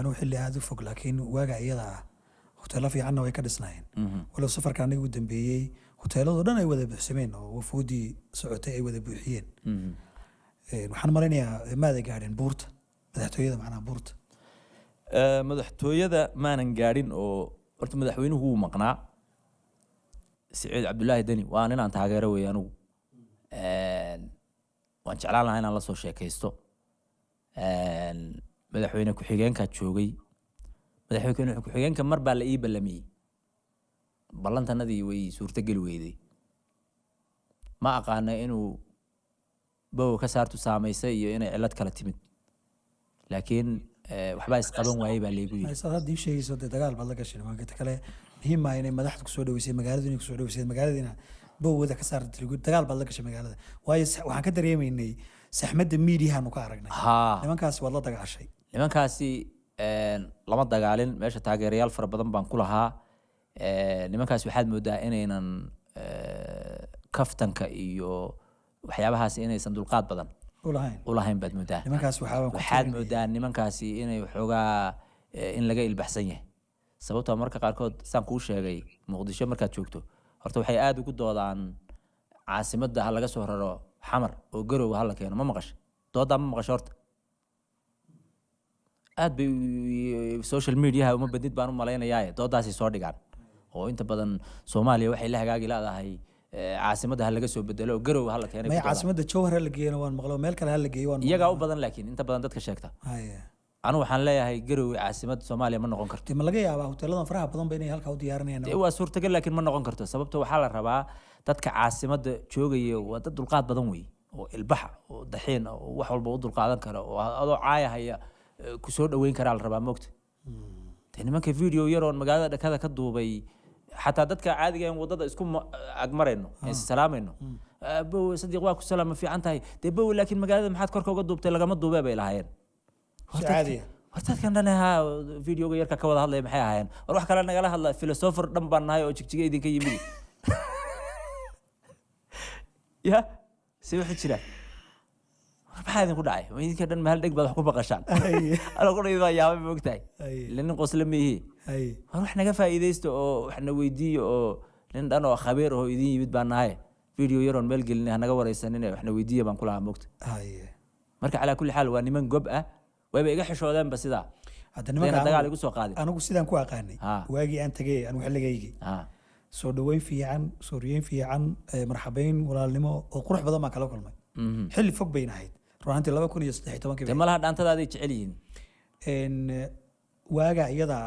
Anuu xilli aada u fog, laakiin waaga iyada ah hoteelo fiicanna way ka dhisnaayeen, walow safarka aniga u dambeeyey hoteelado dhan ay wada buuxsameen oo wafuudii socotay ay wada buuxiyeen. Waxaan malaynayaa maada gaadhin buurta madaxtooyada, macnaha buurta. Madaxtooyada maanan gaadhin oo horta madaxweynuhu wuu maqnaa. Siciid Cabdulaahi Deni waa nin aan taageero wey anigu. Waan jeclaan lahaa inaan la soo sheekaysto. Madaxweyne ku-xigeenkaa joogay. Madaxweyne ku-xigeenka mar baa la ii ballamiyey, ballantanadii way suurtogeli weyday. Ma aqaana inuu bow ka saartu saamaysay iyo inay cillad kala timid, laakiin waxbaa isqaban waayey baa laygu yidhi. Saad hadda ii sheegayso, dee dagaal baad la gashay nimanka. Ta kale muhiim ah inay madaxda kusoo dhaweysay magaaladu, inay kusoo dhaweysay magaaladiina bowwada ka saartay, dagaal baad la gashay magaalada, waayo waxaan ka dareemaynay saxmadda miidiyahaanu ka aragnay. Nimankaasi waad la dagaashay. Nimankaasi lama dagaalin, meesha taageerayaal fara badan baan ku lahaa. Nimankaasi waxaad moodaa inaynan kaftanka iyo waxyaabahaasi inaysan dulqaad badan u lahayn. U lahayn baad moodaa. Nimankaas waxaabaan ku waxaad tirinayay. Moodaa nimankaasi inay waxoogaa in laga ilbaxsan yahay, sababtoo marka qaarkood saan kuu sheegay, Muqdisho markaad joogto horta waxay aada ugu doodaan caasimadda ha laga soo raro Xamar oo Garowe ha la keeno. Ma maqasho doodaa? Ma maqasho? Horta aad bay social mediaha uma badnid baan u malaynayaa, doodaasay soo dhigaan oo inta badan Soomaaliya waxay la hagaagi leedahay caasimadda ha laga soo bedelo oo Garowe ha la keenay may ku doodaan. Caasimadda Jowhar ha la geeyana waan maqlo, meel kale ha la geeyo waan. Iyagaa u badan, laakiin inta badan dadka sheegta. Anu waxaan leeyahay Garowe caasimad Soomaaliya ma noqon karto. Dee ma laga yaabaa hoteeladan faraha badan ba inay halkaa u diyaarinayaan? Dee waa suurtagal, laakiin ma noqon karto, sababto waxaa la rabaa dadka caasimadda joogaya waa dad dulqaad badan wey oo ilbaxa oo daxiin ah oo wax walba u dulqaadan kara oo adoo caayahaya ku soo dhaweyn karaa la rabaa, moogta. Dee nimanka video yaroon magaalada dhakada ka duubay, xataa dadka caadiga en waddada isku agmarayno is salaamayno, "Bow Sadiiq, waa ku salaama, fiican tahay?" "Dee bow, laakiin magaalada maxaad korka uga duubtay? Lagama duubee," bay lahaayeen. Si caadi ah. War dadkan dhan haa videoga yarka ka wada hadlaya maxay ahaayeen? War wax kale nagala hadla, philosopher dhan baan nahay oo Jigjiga idinka yimid ya si wuxuu jira. War maxaa idinku dhacay? Ma idinka dhan mahal dheg baad wax ku maqashaan? Ana qudhayda baa yaabay, ma ogtahay? Ila nin qosle miihi. War wax naga faa'iidaysto oo wax na weydiiyo, oo nin dhan oo khabiir oo idin yimid baan nahay, video yaroon meel gelinay hanaga wareysanine, wax na weydiiya baan kulahaa, moogta. Marka calaa kulli xaal waa niman gob ah, wayba iga xishoodeenba sidaa hadda dayna nimanka dagaal igu soo qaadin. Anigu sidaan ku aqaanay waagii aan tagay, anigu xilligaygii, soo dhaweyn fiican, sooriyeyn fiican, marxabeyn walaalnimo oo qurux badan baan kala kulmay. Xilli fog bayna ahayd run ahaantii, 2013-kii. Dee malaha dhaantadaaday jecel yihiin. Waaga iyada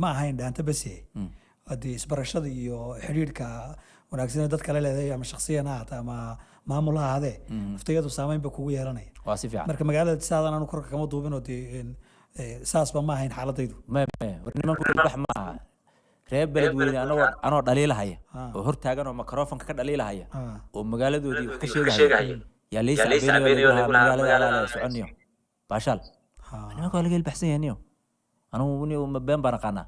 ma ahayn dhaanta base, haddii isbarashada iyo xidhiidhka wanaagsan ee dadka la leedahay, ama shakhsiyan ha ahaata ama maamul ha ahaadee, naftayadu saameyn ba kugu yeelanaya. Waa si fiican. Marka magaalada saadan anu korka kama duubin oo dee saasba ma ahayn xaaladaydu. Maya, war nimanku wax ma aha reer Beledweyne anoo dhaliilahaya oo hor taagan oo microfonka ka dhaliilahaya oo magaaladoodii wax ka sheegahaya yaa laysa cabeynayo lagu lahaa magaalada alaale soconiyo baashaal. Nimanka waa laga ilbaxsan yahay niyo. Anugu niyo ma been baan aqaanaa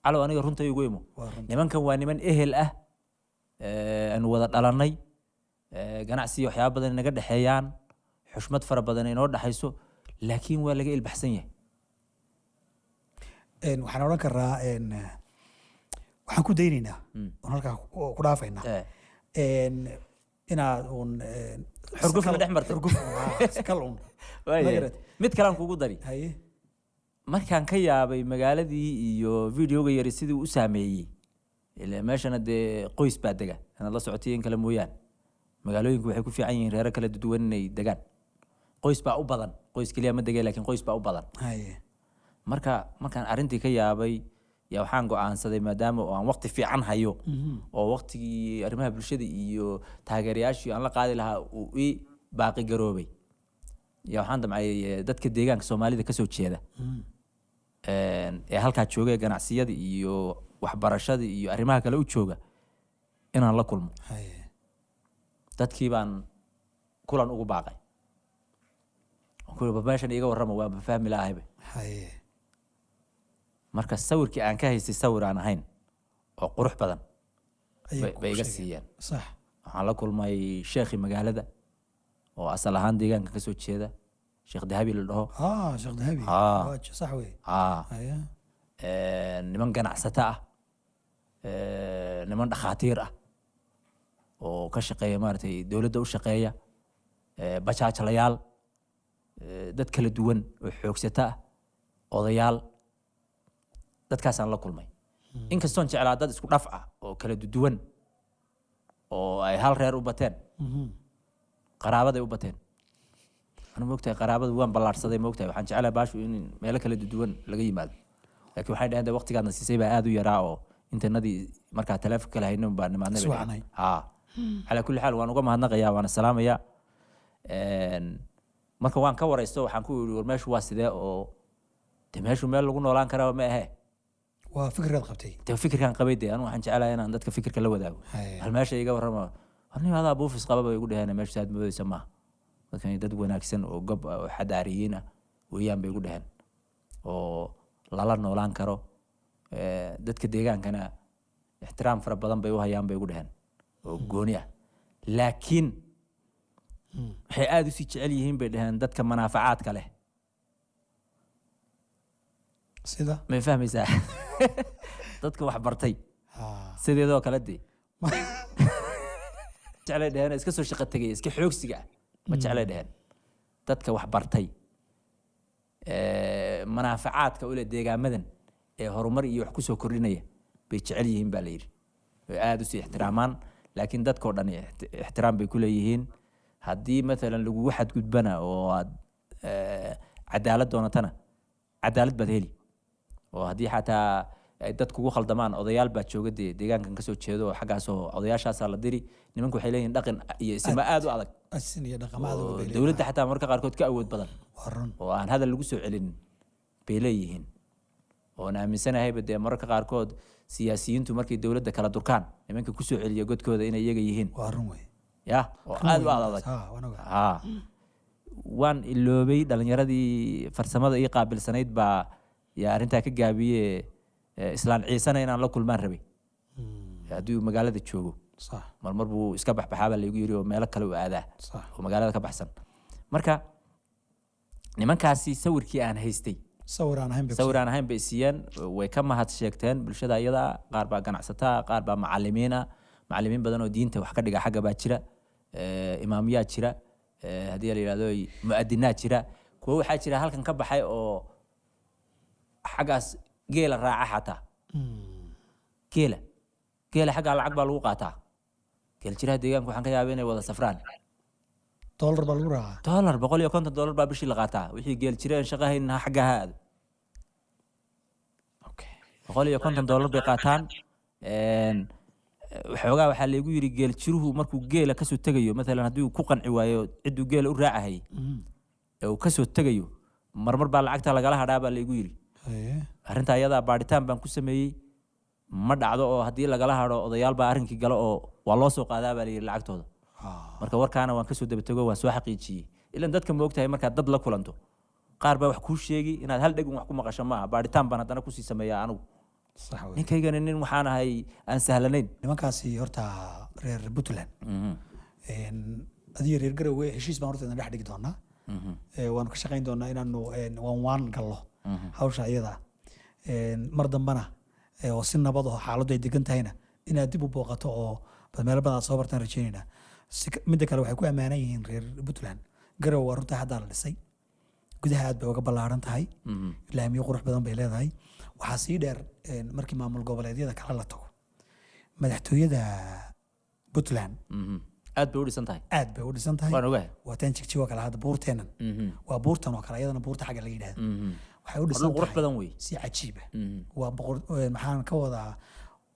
calow, aniga runta igu imo. Waa runta. Nimankan waa niman ehel ah, aanu wada dhalannay, ganacsi iyo waxyaaba badan inaga dhexeeyaan, xushmad fara badan inoo dhexayso, laakiin waa laga ilbaxsan yahay. Waxaan odhan karaa waxaan ku daynaynaa oon halkaa ku dhaafaynaa inaad uun Xurgufna dhex martay. Xurguf uun, sakal uun. Waayahay. Ma garat? Mid kalaan kugu dari. Haye. Markaan ka yaabay magaaladii iyo videoga yari sidii u saameeyey, ila meeshana dee qoys baa dega, inaad la socotiyo in kale mooyaan, magaalooyinku waxay ku fiican yihiin reero kala duwan inay degaan, qoys baa u badan, qoys keliya ma degay, laakiin qoys baa u badan. Marka markaan arrintii ka yaabay yaa waxaan go'aansaday, maadaama oo aan waqti fiican hayo oo waqtigii arrimaha bulshada iyo taageerayaashii aan la qaadi lahaa uu ii baaqi garoobay, yaa waxaan damcay dadka deegaanka Soomaalida kasoo jeeda ee halkaa jooga ee ganacsiyada iyo waxbarashada iyo arrimaha kale u jooga inaan la kulmo. Dadkii baan kulan ugu baaqay. Waan ku yidhi, "Bal meeshan iiga warrama, waa fahmi lahayba." Marka sawirkii aan ka haystay sawir aan ahayn oo qurux badan ayay bay kuu bay iga sheegeen. Siiyeen. Sax. Waxaan la kulmay sheekhii magaalada oo asal ahaan deegaanka kasoo jeeda. Sheekh Dahabi la dhaho. Ah, Sheekh Dahabi. Ah. Waa sax wey. Ah. Haya. Niman ganacsata ah, niman dhakhaatiir ah oo ka shaqeeya, maaragtay, dowladda u shaqeeya, bajaajlayaal, dad kala duwan oo xoogsata ah, odayaal, dadkaasaan la kulmay. Inkastoon jeclaa dad isku dhaf ah oo kala duwan oo ay hal reer u bateen, qaraabaday u bateen. Anu moogtahay qaraabadu waan ballaarsaday, moogtahay, waxaan jeclahay baashu in meelo kala duwan laga yimaado, laakiin waxay dhaheen de waqtigaadna siisay baa aad u yaraa oo intanadii markaa taleefonka kala haynin baa nimaadnay bay dhaheen. Iswacnay. Haa, calaa kulli xaal waan uga mahadnaqayaa, waana salaamayaa. Marka waan ka waraysto, waxaan ku yidhi, war meeshu waa sidee? Oo de meeshu meel lagu noolaan karaa ma ahe. Waa fikraad qabtay. De fikirkaan qabay dee, anu waxaan jecelahay inaan dadka fikirka la wadaago. Hal meesha iga warrama, war nin adaa buufis qaba bay igu dhaheen, meeshu saad moodaysa maaha, dadkani dad wanaagsan oo gob ah oo xadaariyiin ah weeyaan bay igu dhaheen, oo lala noolaan karo. Dadka deegaankana ixtiraam fara badan bay u hayaan bay igu dhaheen oo gooni ah, laakiin waxay aada usii jecel yihiin bay dhaheen dadka manaafacaadka leh. Sida? May fahmaysaa? Dadka wax bartay. Ah. Sideedoo kale dee jeclay dheheen iska soo shaqo tegaya, iska xoogsiga ah ma jeclay dheheen. Dadka wax bartay ee, manaafacaadka ule deegaamadan ee horumar iyo wax kusoo kordhinaya bay jecel yihiin baa la yidhi, way aada usii ixtiraamaan, laakiin dadkoo dhan ixtiraam bay ku leeyihiin. Haddii matalan lagugu xadgudbana oo aad cadaalad doonatana, cadaalad baad heli, oo haddii xataa ay dad kugu khaldamaan, odayaal baa jooga dee deegaankan kasoo jeedo oo xaggaasoo odayaashaasaa la diri. Nimanku waxay leeyihiin dhaqan iyo isma aad u adag. Asin iyo dhaqamada oo bay leeyihiin. Dowladda xataa mararka qaarkood ka awood badan. Waa run. Oo aan hadal lagu soo celinin bay leeyihiin, oon aaminsanahayba dee mararka qaarkood siyaasiyiintu markay dowladda kala durkaan, nimanka kusoo celiya godkooda inay iyaga yihiin. Waa run wey. Ya, oo Run aad u wey. adag. Ha, waan ogahay. Haa, waan iloobay dhalinyaradii farsamada ii qaabilsanayd baa yaa arrintaa ka gaabiye. Islaan Ciisena inaan la kulmaan rabay haddii uu magaalada joogo. Marmar buu iska baxbaxaa baa laygu yiri oo meelo kale u aadaa oo magaalada ka baxsan. Marka nimankaasi sawirkii aan haystay sawir aan ahayn bay ku sawir aan ahayn bay siiyeen. Way ka mahad sheegteen bulshada iyada. Qaar baa ganacsataa, qaar baa macalimiina, macalimiin badan oo diinta wax ka dhiga xagga baa jira, imaamyaa jira, haddii la yidhahdo mu'adinaa jira, kuwo waxaa jira halkan ka baxay oo xaggaas geela raaca xataa. Geela xaggaa lacag baa lagu qaataa. Geel jiraha deegaanka waxaan ka yaabay inay wada safraan. Dollar baa lagu raacaa. Dollar, $150 baa bishii la qaataa. Wixii geel jireen shaqo haynin ha xaggaa ha aado. $150 bay qaataan. Waxoogaa waxaa laygu yidhi geel jiruhu markuu geela kasoo tegayo, matalan haddii uu ku qanci waayo cidduu geela u raacahayay ee uu kasoo tegayo, marmar baa lacagta lagala hadhaa baa laygu yidhi. Arrinta ayadaa baadhitaan baan ku sameeyey, ma dhacdo, oo haddii lagala hadho odayaal baa arrinkii galo oo waa loo soo qaadaa baa layidhi lacagtooda. Marka warkaana waan kasoo daba tego, waan soo xaqiijiyey. Ilan dadka ma ogtahay, markaad dad la kulanto qaar baa wax kuu sheegi, inaad hal dhegun wax ku maqasho maaha. Baadhitaan baan haddana kusii sameeyaa anigu. Sax wey. Ninkaygana nin waxaan ahay aan sahlanayn. Nimankaasi horta reer Puntland adiga reer Garowe heshiis baan horta idin dhex dhigi doonaa. Waanu ka shaqayn doonaa inaanu waan waan gallo hawsha iyada. Mar dambana oo si nabad oo xaaladdu ay degan tahayna inaad dib u booqato oo bal meelo badan aad soo bartaan rajaynaynaa. Midda kale, waxay ku ammaanan yihiin reer Puntland, Garowe waa runtaa haddaa la dhisay, gudaha aad bay uga ballaaran tahay, laamiyo qurux badan bay leedahay. Waxaa sii dheer markii maamul goboleedyada kale la tago, madaxtooyada Puntland Aad bay u dhisan tahay. Aad bay u dhisan tahay. Waan ogahay. Waa tan Jigjigo kale hadda buurteennan, waa buurtan oo kale, iyadana buurta xagga laga yidhahdo waxay u dhisan dhul qurux tahay badan wey. Si cajiib ah. Waa boqor, maxaan ka wadaa,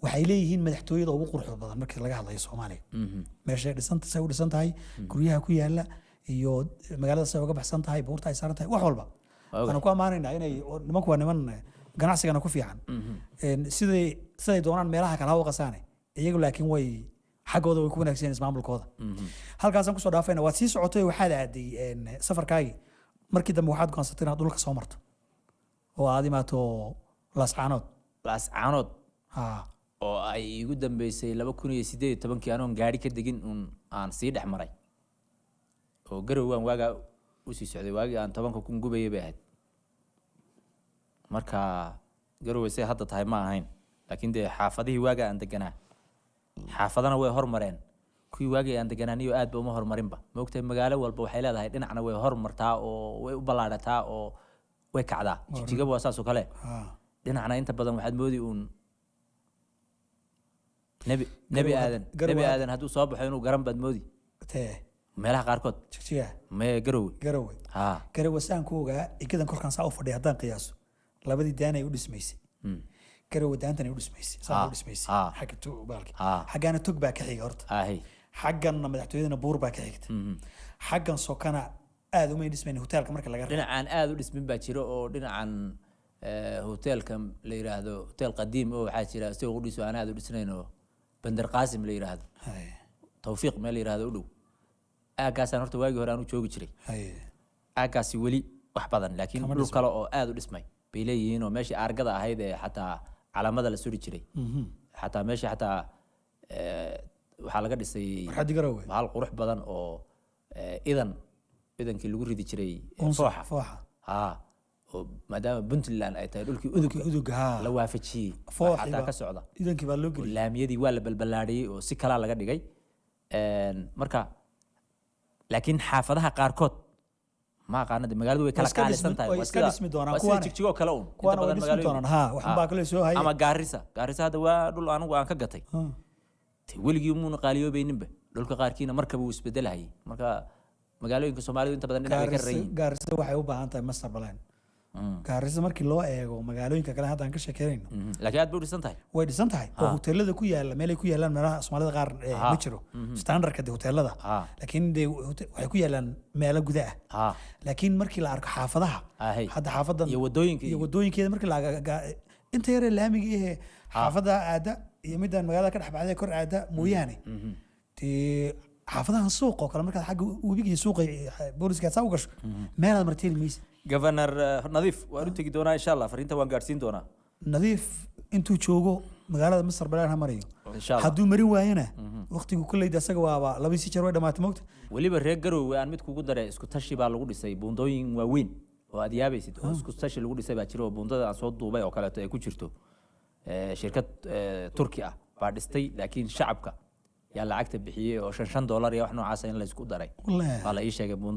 waxay leeyihiin madaxtooyada ugu quruxda badan markii laga hadlayo Soomaaliya. Meeshay dhisan, say u dhisan tahay, guryaha ku yaala iyo magaalada say uga baxsan tahay, buurta ay saaran tahay, wax walba. Waa ogahay. Waxaan ku ammaanaynaa inay oo nimanku waa niman ganacsigana ku fiican. Siday doonaan meelaha kale ha u qasaane iyagu, laakiin way xaggooda way ku wanaagsan yihiin ismaamulkooda. Halkaasaan kusoo dhaafayna. Waad sii socotay, waxaad aaday safarkaagii markii dambe waxaad go'aansatay inaad dhulka soo marto oo aad imaato Laascaanood. Laascaanood. Ha. Oo ay iigu dambeysay 2018-kii anoon gaari ka degin un aan sii dhex maray oo Garow waan waagaa Usii socday waagii aan 10,000 gubayay bay ahayd. Marka Garowe say hadda tahay ma ahayn, laakiin dee xaafadihii waaga aan deganaa, xaafadana way hormareen, kuwii waagii aan deganaaniyo aad ba uma horumarinba. Ma ogtahay, magaalo walba waxay leedahay dhinacna way hormartaa oo way u ballaadhataa oo way kacdaa. Jigjiga waa saas oo kale. Dhinacna inta badan waxaad moodi uun nebi Aadan, nebi Aadan hadduu soo baxo inuu garan baad moodi. Tee? Meelaha qaarkood. Jigjiga? Mee, Garowe. Garowe. Ha. Garowe saan ku ogaa, igadan kolkaan saa u fadhiya haddaan qiyaaso, labadii daanay u dhismaysay Garowe, daantanay u dhismaysay, saa u dhismaysay xagga baalki, xaggaana tog baa ka xiga horta, xagganna madaxtooyadana buur baa ka xigta, xaggan sokana aad umay dhismayn hoteelka marka laga reebo. Dhinacaan aad u dhismin baa jiro oo dhinacan hoteelka la yiraahdo Hotel Qadiim oo waxaa jira isagoo u dhiso aan aad u dhisnayn oo Bandar Qaasim la yiraahdo, Tawfiiq meel la yiraahdo u dhow. Aaggaasaan horta waagii hore aan u joogi jiray. Aaggaasi weli wax badan, laakiin Kama dhul kale oo aad u dhismay bay leeyihiin, oo meeshii aargada ahayd ee xataa calaamada la suri jiray, xataa meeshii xataa waxaa laga dhisay Barxaddi Garowe. Bahal qurux badan oo idankii lagu ridi jiray Uunsa, fooxa. Fooxa. Ha, oo maadaama Puntland ay tahay dhulkii udugga Udugga, ha. la waafajiyey baa Fooxii xataa ka socda. Idankii baa loo Oo geliyey. Laamiyadii waa la balballaadhiyey oo si kalaa laga dhigay. Marka laakiin xaafadaha qaarkood ma aqaana de, magaaladu way kala Iska qaalisan tahay. way Waa iska dhismi doonaan waa sida kuwaane. Jigjigo kale uun inta Kuwaana way badan dhismi magaalooyinka. doonaan, ha, waxun baa kale soo haya. Ama Gaarisa. Gaarisa hadda waa dhul anigu aan ka gatay. Te weligii muuna qaaliyoobayninba, dhulka qaarkiina markaba wuu isbedelahayay. Marka magaalooyinka Soomaalidu inta badan dhinac bay ka Gaarisa raran yihiin. Gaarisa waxay u baahan tahay master plan. Gaarisa markii loo eego magaalooyinka kale hadda aan ka sheekeynayno, Laakiin aad bay u dhisan tahay. Way dhisan tahay oo hoteelada ku yaala, meelay ku yaalaan meelaha Soomaalida qaar ma jiro standardka de hoteelada, laakiin de waxay ku yaalaan meelo guda ah, laakiin markii la arko xaafadaha, hadda xaafadan iyo wadooyinka iyo wadooyinkeeda markii la inta yaree laamiga ihe xaafada aada iyo midaan magaalada ka dhex baxday kor aada mooyaane, dee xaafadahan suuq oo kale markaad xagga webiga iyo suuqa booliska saa u gasho, meelaad marteeli maysa. Governor Nadiif waan u tegi doonaa insha Allah, fariinta waan gaadhsiin doonaa. Nadiif intuu joogo magaalada master plan ha marayo. Insha Allah. Hadduu marin waayana waqtigu kolleyda asaga waaba laba si jeer way dhamaatay, mogta. Weliba reer Garowe aan mid kugu dare, isku tashi baa lagu dhisay buundooyin waaweyn oo aad yaabaysid oo isku tashi lagu dhisay baa jira, oo buundada aan soo duubay oo kaleeto ay ku jirto. Shirkad Turki ah baa dhistay, laakiin shacabka yaa lacagta bixiyey oo $5 $5 iyo wax noocaasa in la isku daray Wallahi. baa la ii sheegay buundada.